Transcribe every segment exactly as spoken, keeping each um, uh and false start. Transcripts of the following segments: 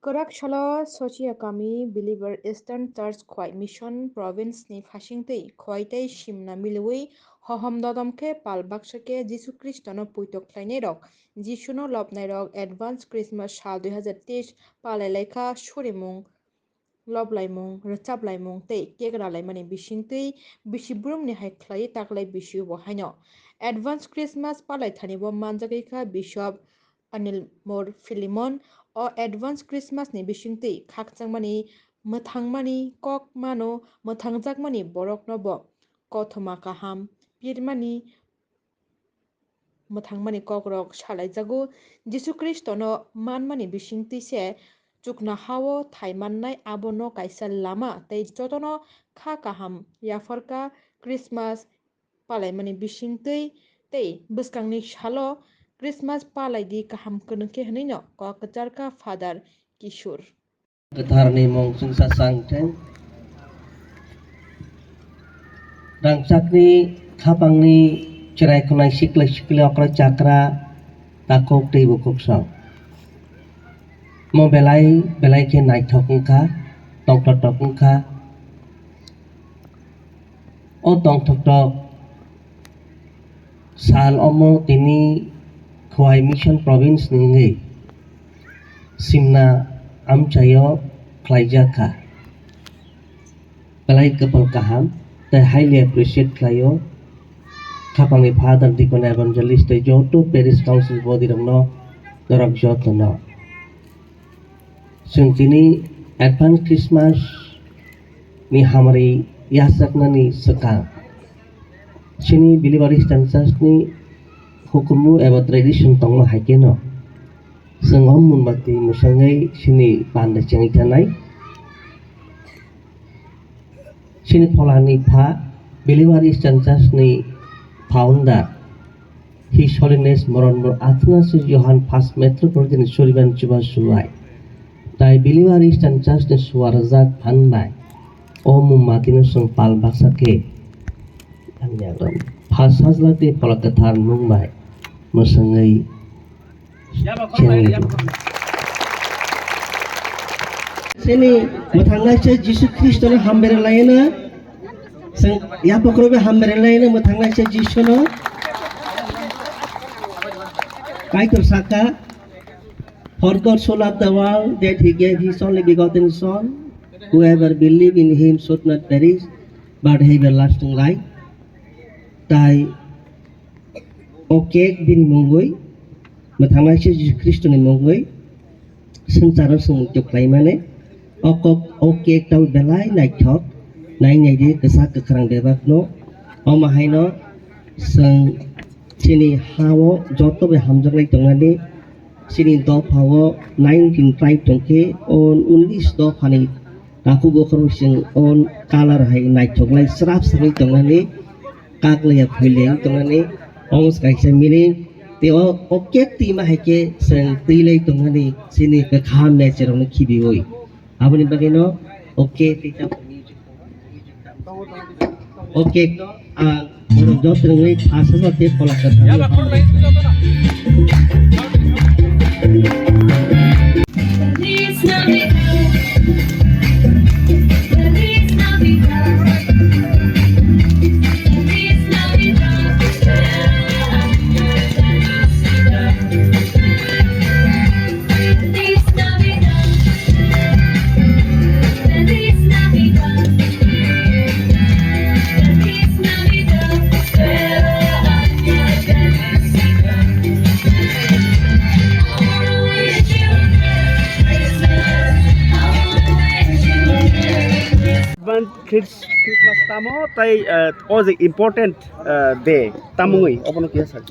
Kwrak salo Sochia kami Believer Eastern Church Khowai Mission Province ni phasingtwi Khowai tei Simna miliwi hohom dodom khe pal baksa khe Jisu Khristono puitok khlainairok, Jisuno lobnairok Advance Christmas sal dui hazar teis palai laikha surimung, loblaimung, rwchaplaimung tei cake ralaimani bisingtwi bisi brumni hai khlaiwi taklai bisi bo haino. Advance Christmas palai thani bo manjagwi kha Bishop Anil Mor Philemon. O Advance Christmas ni bisingtwi khakchangmani, mwthangmani kok mano, mwthangjakmani borokno bo kothoma kaham pirmani, mwthangmani kokrok salaijago. Jisu Khristono manmani bisingtwi se chuknohao thai mannai, abono kaisa lama tei jotono kha kaham yapharkha. Christmas palaimani bisingtwi tei bwskangni salo Christmas palaidi kaham kwrwngkhe hwnwino kok kwcharkha Father Kishore. Kwtharni mung chwngsa chang theng. Rangchakni khapangni chwrai khwnai siklai sikli okra chakra takhuk tei bukhuk sok. Mo belai belai khe naithok wngkha, tongthok wngkha. O tongthok sal omo tini Khowai Mission Province ni wngwi Simna amchaio khlaijak kha. Belai kwpal kaham tei highly appreciate khlaio. Khapangni Father, Deacon, Evangelist tei joto Parish Council body rokno, norok jotono. Chwng tini Advance Christmas ni hamari yachaknani swkang chini Believer Eastern Church ni hukumu eba tradition tongma hai kheno chwng o munbati mwsangwi chini panda chengwi thanai. Chini pholani pha Believer Eastern Church ni founder, His Holiness Moronmor Athanasius Johan First Metropolitan Suriban Chuba Suwai. Tai Believer Eastern Church ni suarjak phan bai o mumbatino chwng pal baksa khe pha sajla tei phola kwthar mung bai mwsangwi Chini mwthangnaisa Jisu Khristono hambai rwlaino. Chwng yaphakrokbo hambai rwlaino mwthangnaisa Jisuno. Kaitor saka, "For God so loved the world that he gave his only begotten Son, whoever believe in him should not perish, but have everlasting life." Tai o cake bini mungwi, mwthangnaisa Jisu Khristoni mungwi swngcharo chwng muitu khlaimani. O kok, o cake tei belai naithok, nai naidi kwchak kwkhrang bebakno. Omo haino chwng chini ha-o joto bai hamjaknai tongnani. Chini dopha o nineteen tribe tongkhe, o unis dophani takhuk bokhorok chwng o colour hai naithoklai srap sagwi tongnani, kaklaiya phuilaiwi tongnani, omo se kaisa meaning. Tei o, o cake twima hai khe chwng twilai tongnani chini kwkham nature rokno khibiwi. Aboni bagwino o cake tei tamo music. O cake no ang borok joto wngwi asa joto tei phola kwthar. Advance Chris-, Christmas tamo tai, eh, o je important, eh, day tamungwi obono kisa sak.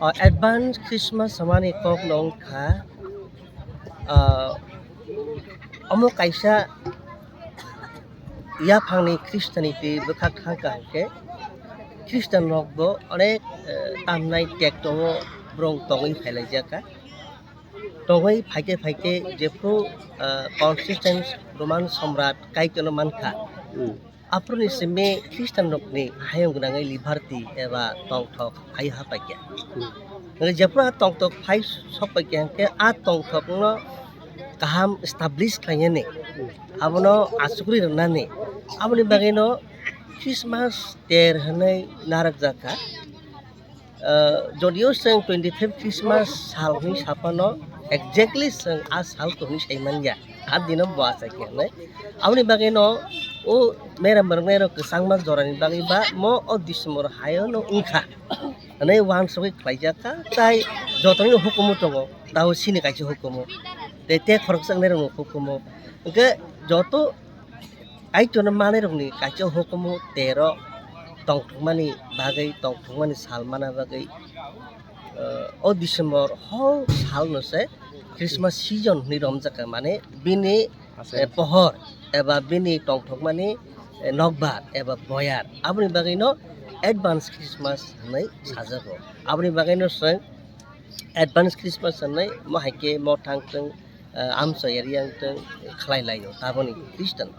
O advance Christmas samani kok no wngkha, ah, omo kaisa yaphangni Christianity bwkhak thangkha hwnkhe Christian rokbo onek, eh, tamnai tekto o borok tongwi phailaijak kha. Tongwi phaikhe phaikhe jephru, ah, consistent Roman Samrat Kaitorno mankha. Hmm. Aphuruni simi Christian rokni hayung gwnangwi liberty eba tongthok phai hapaikha. Hmm. Hwnkhe jephru a tongthok phai sokpaikha hwnkhe a tongthokno kaham establish khlainani, abono achukri rwnani, aboni bagwino Christmas ter hwnwi narwkjak kha. Ah, jodio chwng twenty-fifth Christmas sal hwnwi saphano, exactly chwng a sal kwrwngwi sai manya, a dino bo achaikha hwnwi. Aboni bagwino o mera mwrwknairok kwchangma jorani bagwi ba mo o December haino wngkha hwnwi uansugwi khlaijak kha, tai jotono hukumu tongo, tao chini kaisa hukumu, tei te khoroksa wngnairokni hukumu. Hwnkhe joto Kaitorno manwirokni kaisa hukumu tero tongthokmani bagwi, tongthokmani sal mana bagwi, eh, o December hor salno se Christmas season hwnwi romjak kha, mane bini, eh, pohor eba bini tongthokmani, eh, nokbar eba boyar, aboni bagwino advance Christmas hwnwi sajago. Aboni bagwino chwng advance Christmas hwnwi mo hai khe mo thang chwng, eh, amchoi area wng tong khlai laio taboni Christian.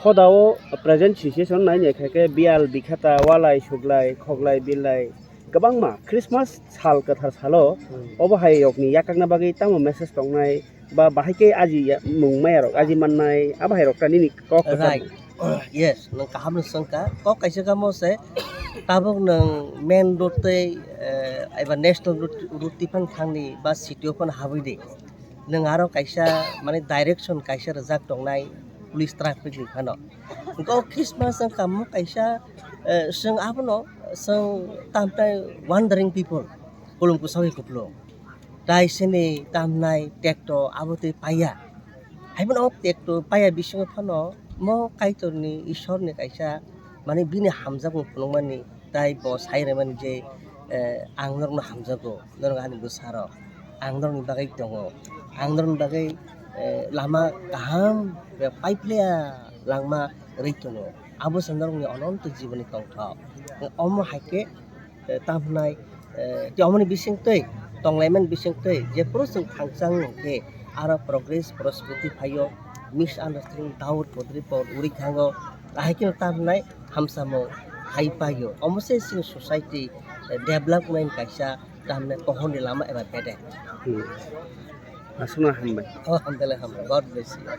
Hoda o present situation nai nai kha khe biyal bikhata walai suglai khoglai bilai kwbangma Christmas sal kwthar salo obo hai rokni yakakna bagwi tamo message tongnai ba bahai khe aji ya-, mung maya rok aji mannai abo hai rok ta nini kok kwchar. Right. Yes, nwng kaham no swngkha. Kok kaisa kamo se tabuk nwng main road tei, eh, eba national road, road tiphang thangni ba city o phano habwi di. Nwng aro kaisa, mane, direction kaisa rwjak tongnai police traffic ni phano. Hwnkhe o Christmas wngkha mo kaisa, eh, chwng abono chwng tamtai wandering people, kulum kwsawi kupulung. Tai sini tamnai tekto abo twi paiya. Haiphano o tekto paiya bisingo phano mo Kaitorni, Isorni kaisa, mane, bini hamjakmung phunukmani. Tai bo sai rwmani je, eh, ang norokno hamjago, norok ani bwsarok, ang norokni bagwi tongo, ang norokni bagwi, eh, lama kaham, eh, paiphlaiya langma rwi tongo, abo se norokni ononto jiboni tongthok. Omo hai khe, eh, tamo hwnai, eh, tei omoni bisingtwi, tonglaimani bisingtwi, jephuru chwng thangchang hwnkhe, aro progress, prosperity phaio, misunderstanding, doubt, podripot uri thango, ahai kheno tamo hwnai, hamsamung hai paio. Omo se chini society, eh, development kaisa tamni pohorni lama eba bedek. Hmm. Aswkno hambai. Oh, hambai le hambai. God bless you.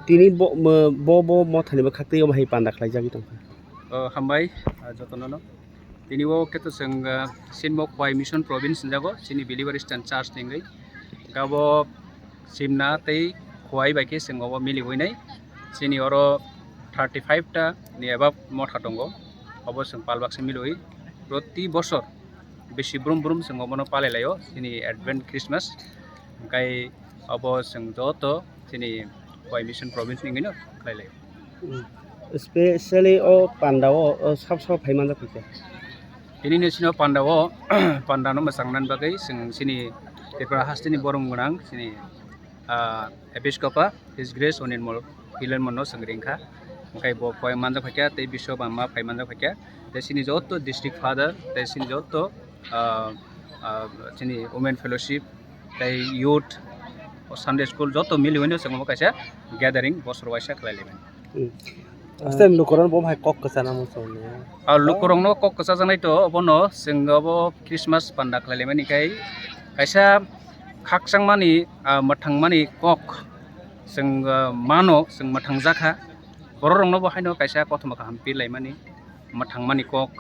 Tini bo, mo-, bo, bo mothani bwkhak tei omo hai panda khlaijagwi tongkha. Oh, hambai, ah, jotono no. Tini o khe to chwng, ah, Sinmo Khowai Mission Province hinjago, chini Believer Christian Church ni wngwi. Gabo Simna tei Khowai bai khe chwng obo miliwi nai. Chini oro thirty five ta ni above motha tongo. Obo chwng pal baksa miliwi. Proti bosor bisi brum brum chwng obono palai laio, chini Advent Christmas. Hwnkhe obo chwng joto chini Khowai Mission Province ni wngwino khlai laio. Hmm. Specially o panda o, o sab sab phai manjak kha. Tini ni sino panda o, panda no mwchang nan bagwi chwng chini Tripura hasteni borong gwnang chini, ah, Episkopa His Grace Onirmol Hilenmon no chwng ring kha. Hwnkhe bo phai manjak kha tei Bishop Amma phai manjak kha tei chini joto District Father tei chini joto, ah, ah, chini Women Fellowship tei youth, o Sunday school joto miliwino chwng omo kaisa gathering bosor waisa khlai laimani. Hmm. Aswk lukurok bo hai kok kwchana muchung ni. Ah, lukurokno kok kwchajaknai to, obono chwng obo Christmas panda khlai laimani khai kaisa khakchangmani, ah, mwthangmani kok chwng, ah, mano, chwng mwthang jakha. Bororokno bo haino kaisa kothoma kaham pir laimani mwthangmani kok.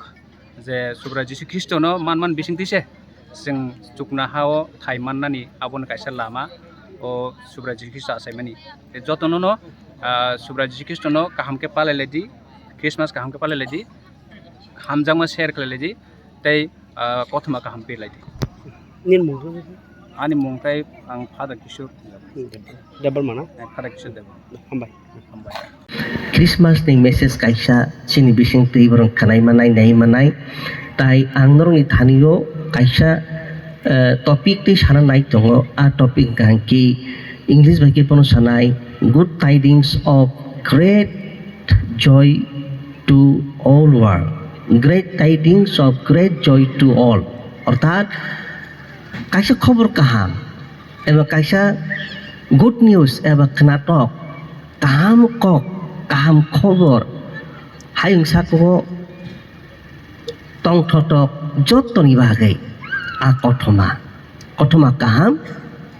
Je Subrai Jisu Khristono man man bisingtwi se chwng chuknoha-o thai mannani aboni kaisa lama, o Subrai Jisu Khristo achaimani. Tei jotono no, ah, Subrai Jisu Khristono kaham khe palai lai di, Christmas kaham khe palai lai di, hamjakma share khlai lai di, tei, ah, kothoma kaham pir lai di. Nini mung? Ani mung khe ang Father Kishore. Debbarma na? Eh, Father Kishore Debbarma. Hambai. Hambai. Christmas ni message kaisa chini bising twi borok khwnai manai, nai manai. Tai ang norokni thani-o kaisa, eh, topic twi sana nai tongo. A topic hwnkha khe English bai khe bono sanai, "Good tidings of great joy to all world." Great tidings of great joy to all. Orthat, kaisa khobor kaham eba kaisa good news eba khwnathok, kaham kok, kaham khobor hayung sakungo tongthotok jottoni bagwi a kothoma, kothoma kaham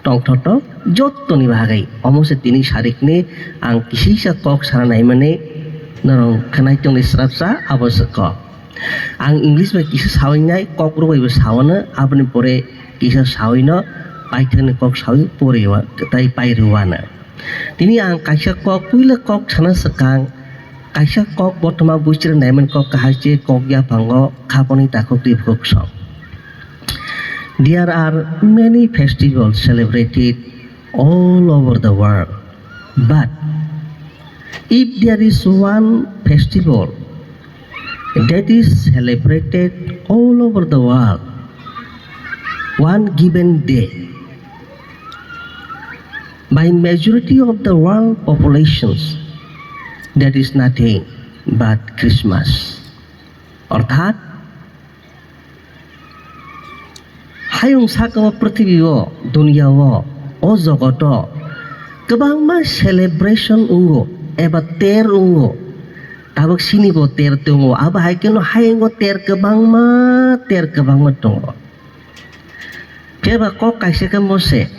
tongthokno jottoni bagwi. Omo se tini sarikni ang kisisa kok sana naimani norok khwnai tongni srapsa abo se kok. Ang English bai kisa sawi nai, kok rwbai bo sawano, aboni pore kisa sawino paithakni kok sawi poriwa tei pairwano. Tini ang kaisa kok, puila kok sana swkang, kaisa kok botoma buchira naimani kok kahai se kok yaphango khaponi takhuk twi bukhuk song. There are many festivals celebrated all over the world, but if there is one festival that is celebrated all over the world, one given day, by majority of the world populations, that is nothing but Christmas. Orthat, hayung saka o prithibi o, dunia o, o jogot o kwbangma celebration wngo eba ter wngo. Tabuk sini bo ter tongo, abo hai kheno hayung o ter kwbangma, ter kwbangma tongo. Phiya ba kok kaisa khe mo se,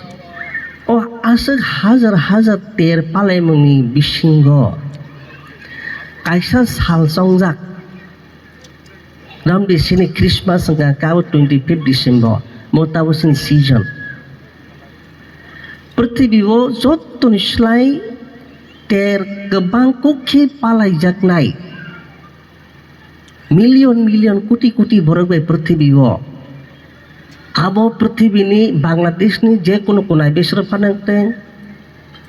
o aswk hajar hajar ter palaimungni bisingo kaisa sal chongjak. Ramdi sini Christmas wngkha khe abo twenty fifth December, mo tabo sini season. Prithibi o jottoni slai ter kwbang kuk khe palaijaknai. Million million, koti koti borok bai prithibi o. Abo prithibini Bangladeshni je kunu kunai besero phanang teng,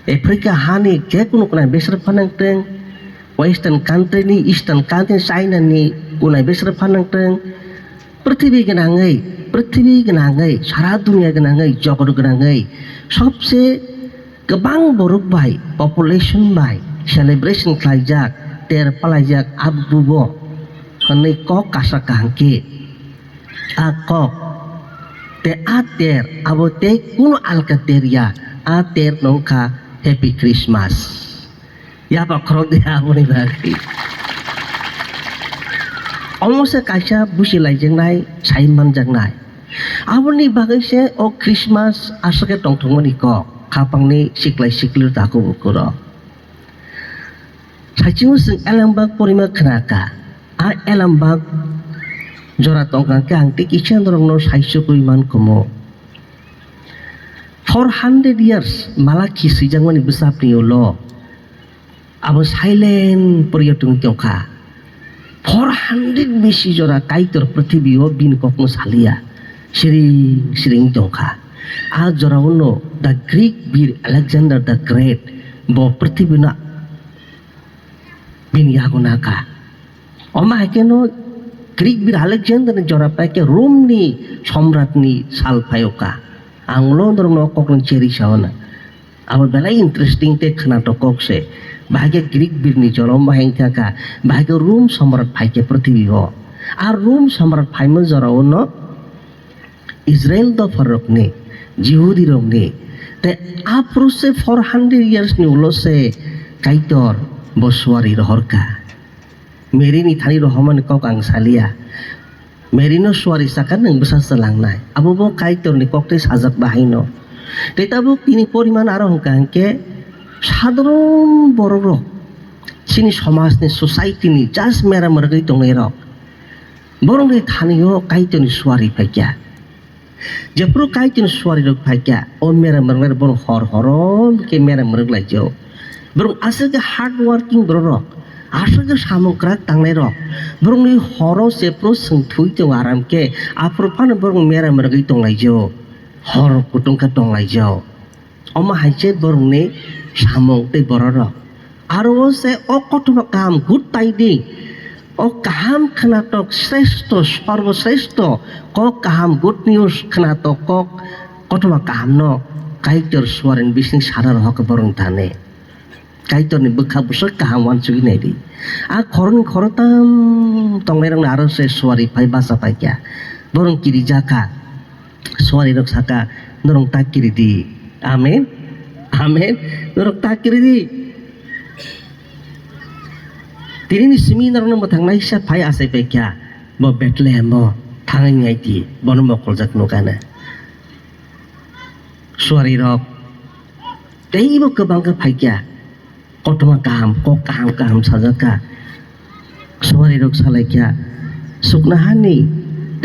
Africa hani je kunu kunai besero phanang teng, Western country ni, Eastern country, China ni kunai besero phanang teng, prithibi gwnangwi, prithibi gwnangwi, sara dunia gwnangwi, jogor gwnangwi, sobse kwbang borok bai, population bai celebration khlaijak, ter palaijak, abubo hwnwi kok kasa kaham khe. A kok tei a ter abo tei kunu alka ter ya, a ter no wngkha Happy Christmas. Yaba khorok de aboni bagwi. Omo se kaisa busi laijaknai, sai manjaknai. Aboni bagwi se o Christmas aswk khe tongthokmani kok, khapangni siklai siklir takhuk bukhuk rok. Saichung chwng elembak porima khna kha. A elembak jora tongkha khe ang tei kisa norokno saichukwi man khumo. Four hundred years Malakhi swijakmani bwsapni ulo abo silent poriyo tongwi tongkha. Four hundred bisi jora Kaitor prithibi o bini kokno saliya, siring siring tongkha. A jora uno the Greek bir Alexander the Great bo prithibino bini yago nakha. Omo hai kheno Greek bir Alexander ni jora pai khe Rome ni somrat ni sal phaio kha. Ang ulo norok no kokno cheri sao na. Abo belai interesting tei khwnathok kok se. Bahai khe Greek birni jora omo hai wngkha kha, bahai khe Rome somrat phai khe prithibi o. A Rome somrat phaima jora o no Israel dopha rokni, Jihudi rokni, tei aphuru se four hundred years ni ulo se Kaitor bo suari rohor kha. Mary ni thani rohormani kok ang saliya. Mary no suari saka nwng bwsa chwlangnai. Abo bo Kaitor ni kok tei sajak bahai no. Tei tabuk tini poriman aro hwnkha hwnkhe sadharon borok rok chini somaj ni society ni just mera mwrwgwi tongnai rok. Borok ni thani o Kaitor ni suari phaikha. Jephuru Kaitor ni suari rok phaikha, o mera mwrwknai rok bono hor horom khe mera mwrwk lai jao. Borok aswk khe hard working borok rok, aswk khe samung kwrak tangnai rok. Borok ni horo jephuru chwng thwi tongo aram khe, aphuru phano borok mera mwrwgwi tong lai jao. Hor kutung khe tong lai jao. Omo hai se borokni samung tei bororok. Aro o se o kothoma kaham good tidings, o kaham khwnathok sreshto, sorbo sreshto kok kaham, good news khwnathok kok, kothoma kaham no Kaitor suarini bising sana rohor khe borokni thani. Kaitorni bwkha bwswk kaham uansugwi naidi. A khoroknwi khoroktham tongnairokno aro se suari phai bacha paikha. Borok kirijakha. Suarirok saka, "Norok ta kiridi." Amen. Amen. Norok ta kiridi. Tinini simi norokno mwthangnaisa phai achai paikha. Bo Bethlehem o thangwi naidi. Bono mokoljak nukha na. suarirok teibo kwbang khe phaikha. Kothoma kaham, kok kaham kaham sajakha. Suarirok salaikha, suknahani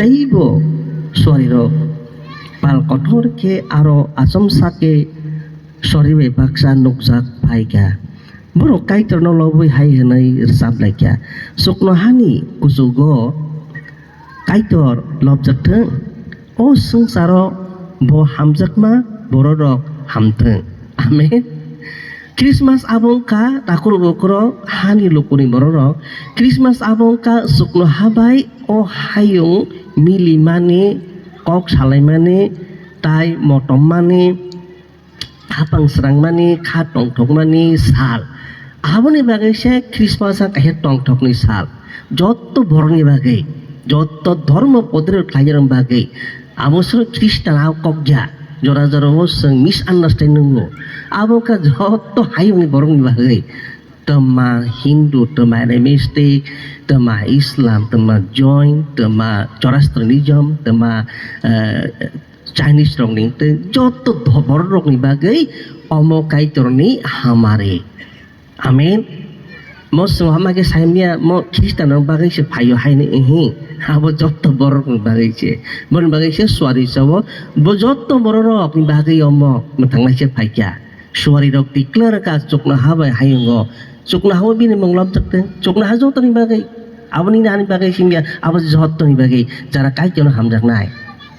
teibo suarirok pal kothor khe aro achomsa khe suari bai baksa nukjak phaikha. Borok Kaitorno lobwi hai hwnwi rwchap laikha, "Suknahani kuchugo Kaitor lobjak thung, o swngcharo bo hamjakma bororok hamthung." Amen. Christmas abo wngkha takhuk bukhurok hani lukuni bororok. Christmas abo wngkha chuknoha bai o hayung milimani, kok salaimani, tai motommani, khapang srangmani, kha tongthokmani sal. Aboni bagwi se Christmas a kaisa tongthokni sal. Jotto borokni bagwi, jotto dhormo podrero khlainarokni bagwi. Abo se Khristan a kok ya. Jora jora o chwng misunderstanding o. Abo wngkha jotto hayungni borokni bagwi. Twma Hindu, twma animistic, twma Islam, twma Jain, twma Zoroastrianism, twma, eh, Chinese rokni tei joto dho-, borok rokni bagwi omo Kaitorni hamari. Amen. Mo chwng hama khe saimya mo Khristanrok bagwi se phaio haino, ihi. Abo joto borok rokni bagwi se. Boni bagwi se suari sao. Bo joto borok rokni bagwi omo mwthangnaise phaikha. Suari rok tikla rwkha chuknoha bai hayungo. Chuknoha o bini mung lobjak thung. Chuknoha jotoni bagwi. Aboni nani bagwi singya, abo jotoni bagwi. Jara Kaitorno hamjaknai.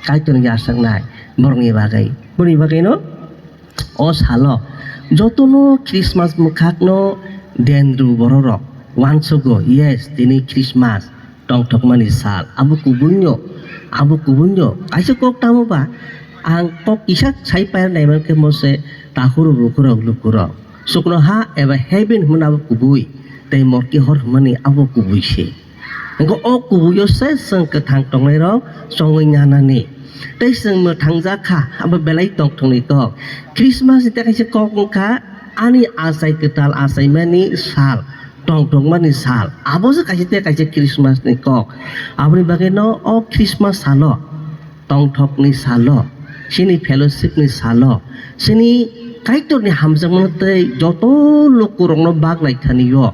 Kaitorno yachaknai. Borokni bagwi. Boni bagwino o salo jotono Christmas mwkhakno dendru bororok. Uansugo, yes, tini Christmas. Tongthokmani sal. Abo kubuino, abo kubuino. Kaisa kok tamo ba, ang kok kisa sai pair naiman khe mo se tahuru bukhurok lukurok. Chuknoha eba heaven hwnmani abo kubui. Tei morki hor hwnmani abo kubui se. Hwnkhe o kubuio se chwng kwthang tongnairok chongwi nanani. Tei chwng mwthangjak kha, abo belai tongthokni kok. Christmas ni tei kaisa kok wngkha ani achai kwtal achaimani sal. Tongthokmani sal. Abo se kaisa tei kaisa Christmas ni kok. Aboni bagwi no o Christmas salo, tongthokni salo, chini fellowship ni salo, chini Kaitor ni hamjakmano tei joto lukurokno bak nai thani o.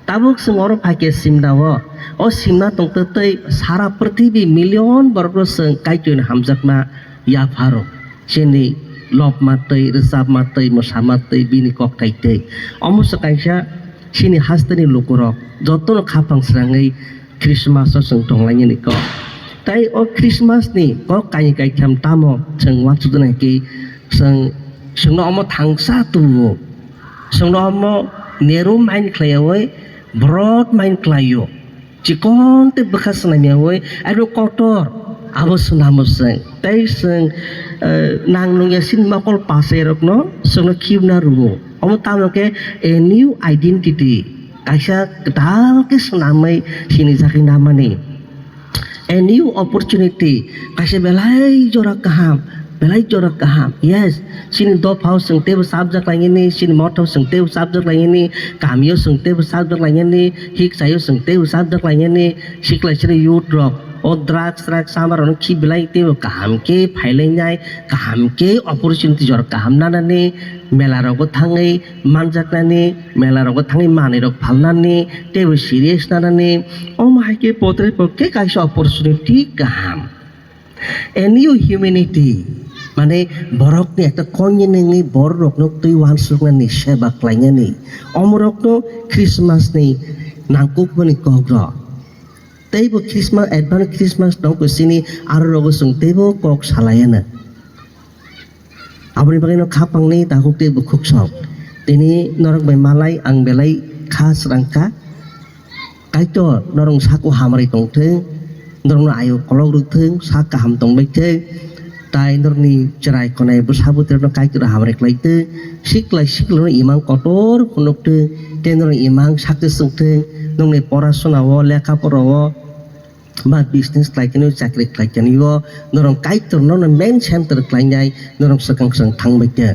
Tabuk chwng oro phaikhe simna o. O simna tongtwtwi sara prithibi million borokno chwng Kaitor ni hamjakma yapharo. Chini lobma twi, rwchapma twi, mwsama twi, bini kok tai twi. Omo se kaisa chini hasteni lukurok jotono khaphang srangwi Christmas o chwng tonglainani kok. Tai o Christmas ni kok kainwi kaitham tamo chwng uansukjana khe chwng, chwngno omo thangsa tubuo. Chwngno omo narrow mind khlaiyaui broad mind khlaio. Chikon tei bwkha swnamyaui abo kotor abo swnamo chwng. Tei chwng, eh, nang nungya sini mokol pasairokno chwngno khibna rwo. Omo tamo khe a new identity, kaisa kwtal khe swnamwi sinijagwi namani. A new opportunity, kaisa belai jora kaham, belai jora kaham. Yes, chini dophao chwng teibo chapjak lainani, chini mothao chwng teibo chapjak lainani, kamio chwng teibo chapjak lainani, hikchaio chwng teibo chapjak lainani, siklai sini youth rok, o drugs, drugs sama rokno khi belai teibo kaham khe phailainai, kaham khe opportunity jora kaham nanani, mela rogo thangwi manjaknani, mela rogo thangwi manwi rok phalnani, teibo serious nanani, omo hai khe potrei pokhe kaisa opportunity kaham. A new humanity, mane borokni ekta kongni nengwi borok rokno twi uansuknani seba khlainani, omorokno Christmas ni nangkukmani kok rok. Teibo Christmas, advance Christmas tongkhe sini aro rogo chwng teibo kok salaiano. Aboni bagwi no khapangni takhuk tei bukhuk sok. Tini norok bai malai ang belai kha srang kha. Kaitor norok sako hamari tongthwng, norokno ayo kolok rwthwng, sak kaham tongbaithwng. Tai norokni chwrai khonai bwsa bwtwi rokno Kaitor hamari khlaithwng. Siklai siklai no imang kotor phunukthwng, tei norokni imang sakhe swngthwng. Norokni porasona o, lekha pora o, ba business khlai kani o, chakri khlai kani o, norok Kaitor no main center khlainai, norok swkang swkang thangbai khe.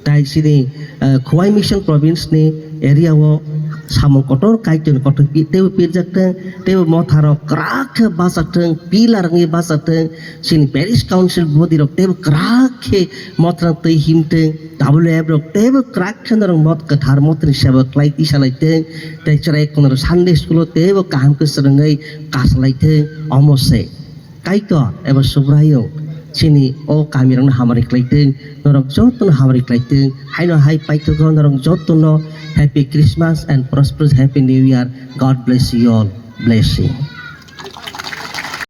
Tai sini, eh, Khowai Mission Province ni area o Samung kotor Kaitor kotor pi-, teibo pirjak thung, teibo motha rok kwrak khe bachak thung, pillar wngwi bachak thung, chini parish council body rok teibo kwrak khe motha rok twi him thung, W F rok teibo kwrak khe norok mot kwthar motni seba khlai tisa lai thung, tei chwrai kono rok Sunday school o teibo kaham khe swrwngwi kasalai thung, omo se. Kaitor eba Subraiyung chini o kamirokno hamari khlai thung, norok jotono hamari khlai thung. Haino hai paithago norok jotono Happy Christmas and prosperous Happy New Year. God bless you all. Blessing.